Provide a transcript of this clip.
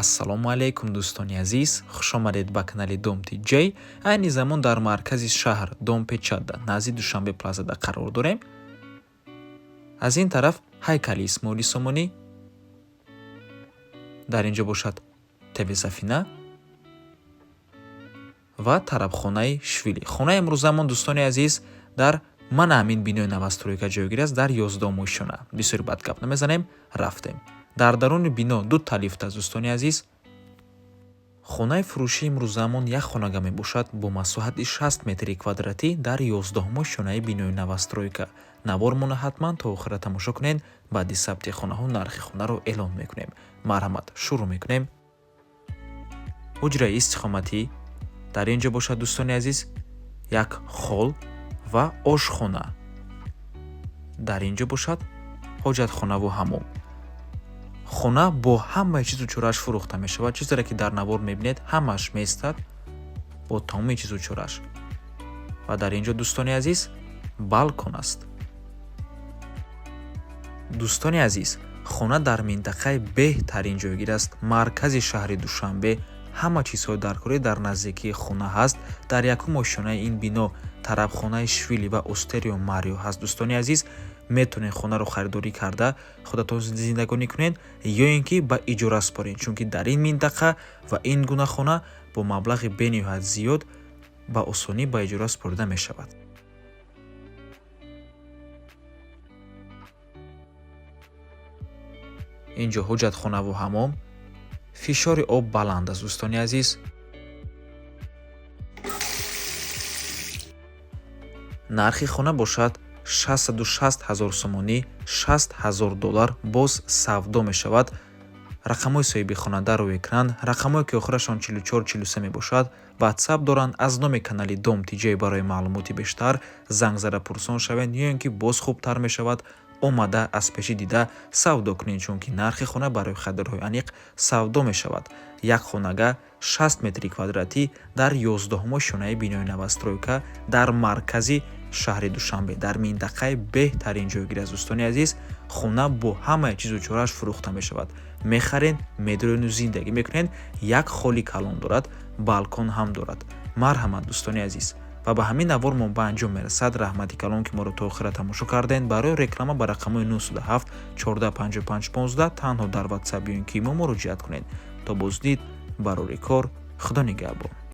Ассалому алайкум, дӯстони азиз, хушомадед ба канали Дом Тиҷай. Айни замон дар маркази шаҳр, Дом Печатда, назди Душанбе Плазада қарор дорем. Аз ин тараф ҳайкали Исмоили Сомонӣ, дар ин ҷо бошад ТВ Сафина ва тарабхонаи Швили. Хонаи имрӯзамон, дӯстони азиз, дар мана ҳамин бинои новостройка ҷойгир аст, дар 11-ум ошёна. Бисёри бад гап намезанем, рафтем. Дар даруни бино дута лифт аст, дӯстони азиз. Хонаи фурӯшии имрӯзамон як хонага мебошад бо масоҳати 60 метри квадратӣ дар 11-ум ошёнаи бинои новостройка. Навормона ҳатман то охира тамошо кунед. Баъди сабти хонаҳо нархи хонаро эълон мекунем. Марҳамат, шурӯъ мекунем. Ҳуҷраи истиқоматӣ дар ин ҷо бошад, дӯстони азиз, як холл ва ошхона. Дар ин ҷо бошад ҳоҷатхонаву ҳаммом. Хона бо ҳамаи чизу чорааш фурӯхта мешавад. Чизере ки дар навор мебинед, ҳамааш меистад бо тамоми чизу чорааш. Ва дар ин ҷо, дӯстони азиз, балкон аст. Дӯстони азиз, хона дар минтақаи беҳтарин ҷойгир аст, маркази шаҳри Душанбе. Ҳама чизҳои даркорӣ дар наздикии хона ҳаст. Дар якум ошёнаи ин бино тарабхонаи Швили ва Остерио Марио ҳаст. Дӯстони азиз, метавонед хонаро харидорӣ карда худатон зиндагонӣ кунед ё ин ки ба иҷора супоред, чунки дар ин минтақа ва ин гуна хона бо маблағи бениҳоят зиёд ба осонӣ ба иҷора супорида мешавад. Ин ҷо ҳоҷатхонаву ҳаммом. Фишори об баланд аст, дӯстони азиз. Нархи хона бошад 660 ҳазор сомонӣ, 60 ҳазор доллар, боз савдо мешавад. Рақамҳои соҳиби хона дар рӯи экран, рақамҳое ки охирашон 44 43 мебошад, ватсап доранд. Аз номи канали Дом Тиҷай барои маълумоти бештар занг зада пурсон шавед ё ин ки боз хубтар мешавад омада аз пешӣ дида савдо кунед, чунки нархи хона барои харидорҳои аниқ савдо мешавад. Як хонага 60 метри квадратӣ дар 11-ум ошёнаи бинои новостройка дар маркази шаҳри Душанбе, дар минтақаи беҳтарин ҷойгир аст. Дӯстони азиз, хона бо ҳамаи чизу чорааш фурӯхта мешавад. Мехаред, медроену зиндагӣ мекунед. Як холли калон дорад, балкон ҳам дорад. Марҳамат, дӯстони азиз. Ва ба ҳамин навор мо ба анҷом мерасад. Раҳмати калон, ки моро то охира тамошо кардем. Барои реклама ба рақамҳои 907 14 55 15 танҳо дар ватсап ё ин ки имо муроҷиат кунед. То боздид, барори кор, Худо нигаҳбон.